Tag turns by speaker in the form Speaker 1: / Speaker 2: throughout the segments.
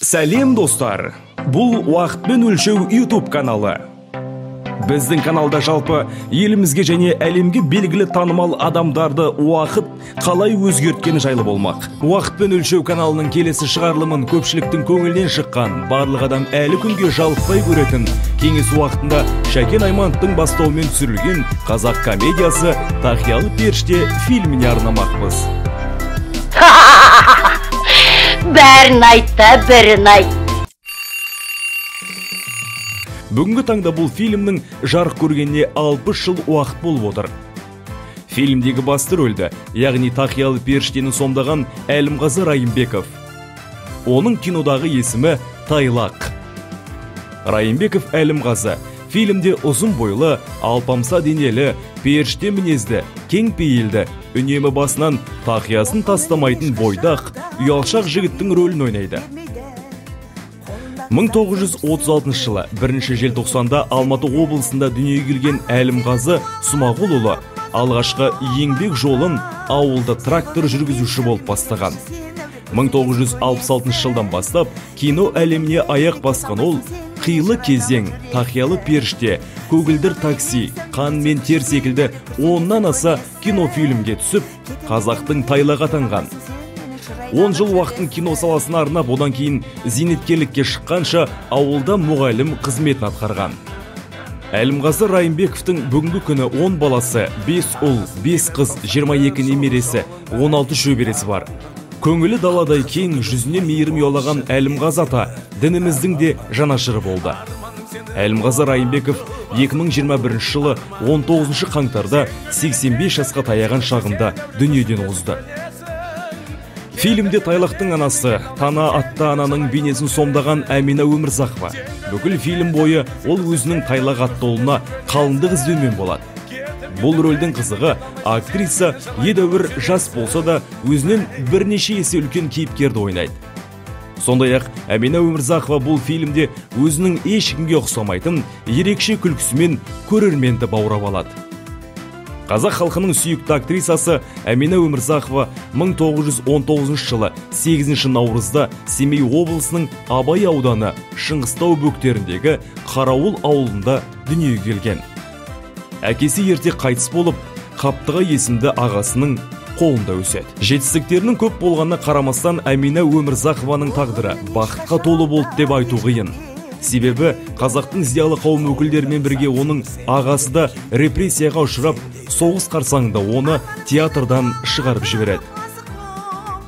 Speaker 1: Сәлем, достар! Бұл «Уақытпен өлшеу» YouTube каналы. Біздің каналда жалпы елімізге және әлемге белгілі танымал адамдарды уақыт қалай өзгерткені жайлы болмақ. «Уақытпен өлшеу» каналының келесі шығарылымын көпшіліктің көңілінен шыққан, барлық адам әлі күнге жалықпай көретін, кеңес уақытында Шәкен Аймановтың бастауымен түсірілген қазақ комедиясы «Тақиялы періште» фильміне арнамақпыз.
Speaker 2: Бәрін айт та, бірін айт.
Speaker 1: Бүгінгі таңда бұл фильмнің жарық көргеніне 60 жыл уақыт болып отыр. Фильмдегі басты рөлді, яғни тақиялы періштені сомдаған Әлімғазы Райымбеков. Оның кинодағы есімі Тайлақ. Райымбеков Әлімғазы фильмде ұзын бойлы, алпамса денелі, періште мінезді, кең пейілді, үнемі басынан тақиясын тастамайтын бойдақ, ұялшақ жігіттің рөлін ойнайды. 1936 жылы 1 желтоқсанда Алматы облысында дүниеге келген Әлімғазы Смағұлұлы алғашқы еңбек жолын ауылда трактор жүргізуші болып бастаған. 1966 жылдан бастап кино әлеміне аяқ басқан ол «Қилы кезең», «Тақиялы періште», «Көгілдір такси», «Қан мен тер» секілді 10-нан аса кинофильмге түсіп, қазақтың Тайлағы атанған. 10 жыл уақытын кино саласына арнап, одан кейін зейнеткерлікке шыққанша ауылда мұғалім қызметін атқарған. Әлімғазы Райымбековтің бүгінгі күні 10 баласы, 5 ұл, 5 қыз, 22 немересі, 16 шөбересі бар. Көңілі даладай кең, жүзіне мейірім ұялаған Әлімғазы ата дініміздің де жанашыры болды. Әлімғазы Райымбеков 2021 жылы 19 қаңтарда 85 жасқа таяған шағында дүниеден озды. Фильмде Тайлақтың анасы, Тана атты ананың бейнесін сомдаған Әмина Өмірзақова. Бүкіл фильм бойы ол өзінің Тайлақ атты ұлына қалыңдық іздеумен болады. Бұл рөлдің қызығы, актриса едәуір жас болса да, өзінен бірнеше есе үлкен кейіпкерді ойнайды. Сондай-ақ Әмина Өмірзақова бұл фильмде өзінің ешкімге ұқсамайтын ерекше күлкісімен көрерменді баурап алады. Қазақ халқының сүйікті актрисасы Әмина Өмірзақова 1919 жылы 8 наурызда Семей облысының Абай ауданы Шыңғыстау бөктеріндегі Қарауыл ауылында дүниеге келген. Әкесі ерте қайтыс болып, Қаптыға есімді ағасының қолында өседі. Жетістіктерінің көп болғанына қарамастан, Әмина Өмірзақованың тағдыры бақытқа толы болды деп айту қиын. Себебі қазақтың зиялы қауым өкілдерімен бірге оның ағасы да репрессияға ұшырап, соғыс қарсаңында оны театрдан шығарып жібереді.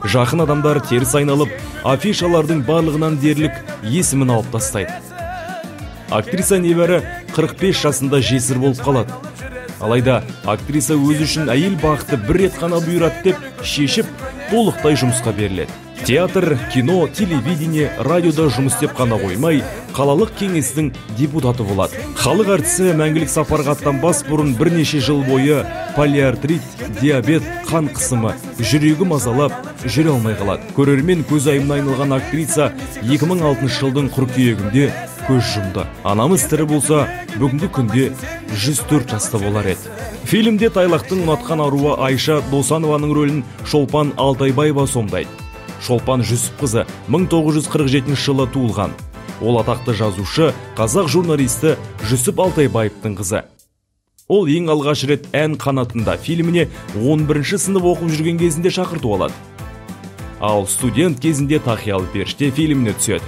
Speaker 1: Жақын адамдар теріс айналып, афишалардың барлығынан дерлік есімін алып тастайды. Актриса небәрі 45 жасында жесір болып қалады. Алайда актриса өзі үшін әйел бақыты бір рет қана бұйырады деп шешіп, толықтай жұмысқа беріледі. Театр, кино, телевидение, радиода жұмыс істеп қана қоймай, қалалық кеңестің депутаты болады. Халық әртісі мәңгілік сапарға аттанбас бұрын бірнеше жыл бойы полиартрит, диабет, қан қысымы, жүрегі мазалап, жүре алмай қалады. Көрермен көзайымына айналған актриса 2006 жылдың қыркүйегінде көз жұмды. Анамыз тірі болса, бүгінгі күнде 104 жаста болар еді. Фильмде Тайлақтың ұнатқан аруы Айша Досанованың рөлін Шолпан Алтайбаева сомдайды. Шолпан Жүсіпқызы 1947 жылы туылған. Ол атақты жазушы, қазақ журналисті Жүсіп Алтайбаевтың қызы. Ол ең алғаш рет «Ән қанатында» фильміне 11 сынып оқып жүрген кезінде шақырту алады. Ал студент кезінде «Тақиялы періште» фильміне түседі.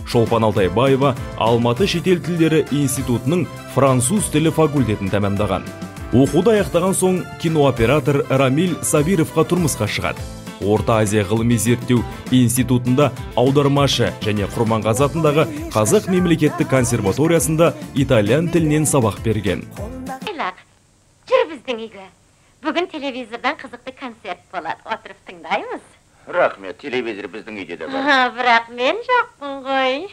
Speaker 1: Шолпан Алтайбаева Алматы шетел тілдері институтының француз тілі факультетін тәмамдаған. Оқуды аяқтаған соң кинооператор Рамиль Сабировқа тұрмысқа шығады. Орта Азия ғылыми зерттеу институтында аудармашы және Құрманғазы атындағы Қазақ мемлекеттік консерваториясында итальян тілінен сабақ берген.
Speaker 2: Тайлақ, жүр біздің үйге. Бүгін телевизордан қызықты концерт болады. Отырып тыңдаймыз.
Speaker 3: Рахмет, телевизор біздің үйде де бар.
Speaker 2: Бірақ мен жоқпын ғой.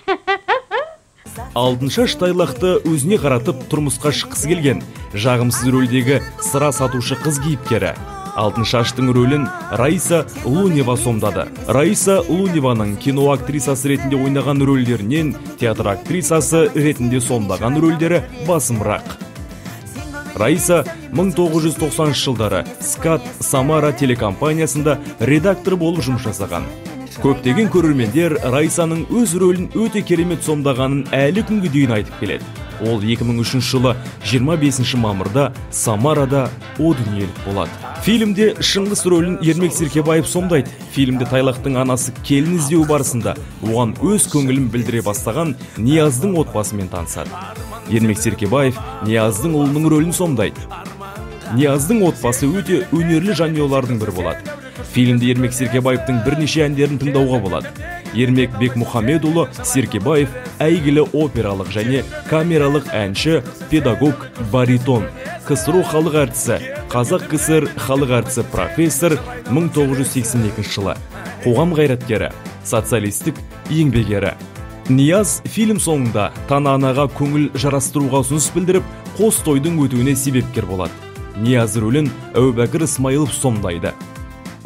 Speaker 1: Алтыншаш Тайлақты өзіне қаратып тұрмысқа шыққысы келген жағымсыз рөлдегі сыра сатушы қыз кейіпкері. Алтыншаштың рөлін Раиса Лунева сомдады. Раиса Луневаның кино актрисасы ретінде ойнаған рөлдерінен театр актрисасы ретінде сомдаған рөлдері басымырақ. Раиса 1990 жылдары СКАТ Самара телекомпаниясында редактор болып жұмыс жасаған. Көптеген көрермендер Райсаның өз рөлін өте керемет сомдағанын әлі күнге дейін айтып келеді. Ол 2003 жылы 25 мамырда Самарада о дүниелік болады. Фильмде Шыңғыс рөлін Ермек Серкебаев сомдайды. Фильмде Тайлақтың анасы келін іздеу барысында оған өз көңілін білдіре бастаған Нияздың отбасымен танысады. Ермек Серкебаев Нияздың ұлының рөлін сомдайды. Нияздың отбасы өте өнерлі жанұялардың бірі болады. Фильмде Ермек Серкебаевтың бірнеше әндерін тыңдауға болады. Ермек Бекмұхамедұлы Серкебаев әйгілі опералық және камералық әнші, педагог, баритон, КСРО халық әртісі, Қазақ КСР халық әртісі, профессор, 1982 жылы, қоғам қайраткері, социалистік еңбек ері. Нияз фильм соңында Тана анаға көңіл жарастыруға ұсыныс білдіріп, қос тойдың өтуіне себепкер болады. Нияз рөлін Әубәкір Ысмайылов сомдайды.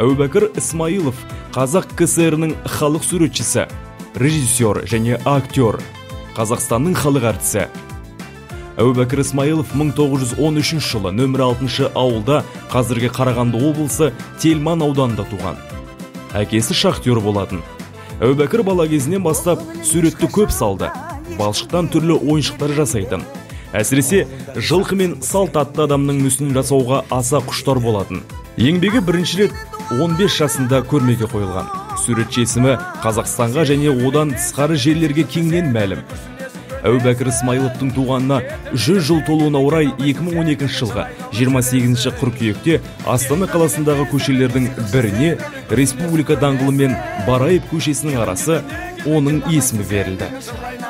Speaker 1: Әубәкір Ысмайылов Қазақ КСР-ның халық суретшісі, режиссер және актер, Қазақстанның халық әртісі. Әубәкір Ысмайылов 1913 жылы нөмір 6 ауылда, қазіргі Қарағанды облысы Телман ауданында туған. Әкесі шахтер болатын. Әубәкір бала кезінен бастап суретті көп салды. Балшықтан түрлі ойыншықтар жасайтын. Әсіресе жылқы мен салт атты адамның мүсінін жасауға аса құштар болатын. Еңбегі бірінші рет 15 жасында көрмеге қойылған. Суретші есімі Қазақстанға және одан тысқары жерлерге кеңінен мәлім. Әубәкір Ысмайыловтың туғанына 100 жыл толуына орай 2012 жылғы 28 қыркүйекте Астана қаласындағы көшелердің біріне Республика даңғылы мен Бараев көшесінің арасы оның есімі берілді.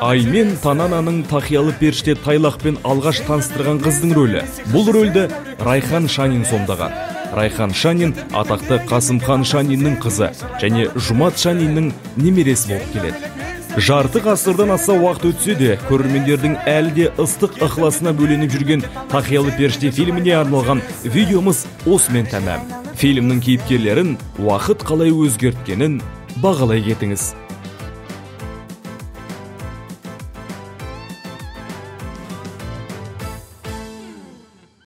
Speaker 1: Аймен Танананың тақиялы періште Тайлақпен алғаш таныстырған қыздың рөлі. Бұл рөлді Райхан Шанин сомдаған. Райхан Шанин атақты Қасымхан Шаниннің қызы және Жұмат Шаниннің немересі болып келеді. Жарты ғасырдан аса уақыт өтсе де, көрермендердің әлі де ыстық ықыласына бөленіп жүрген Тақиялы періште фильміне арналған видеомыз осымен тәмам. Фильмнің кейіпкерлерін уақыт қалай өзгерткенін бағалай кетіңіз.